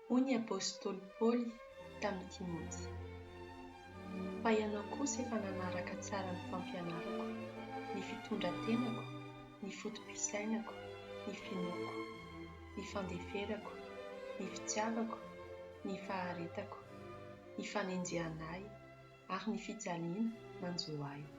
Hoy ny apostoly Paoly tamin'i Timoty, Fa ianao kosa efa nanaraka tsara ny fampianarako, ny fitondran-tenako, ny foto-pisainako, ny finoako, ny fandeferako, ny fitiavako, ny faharetako, ny fanenjehana ahy, ary ny fijaliana nanjo ahy.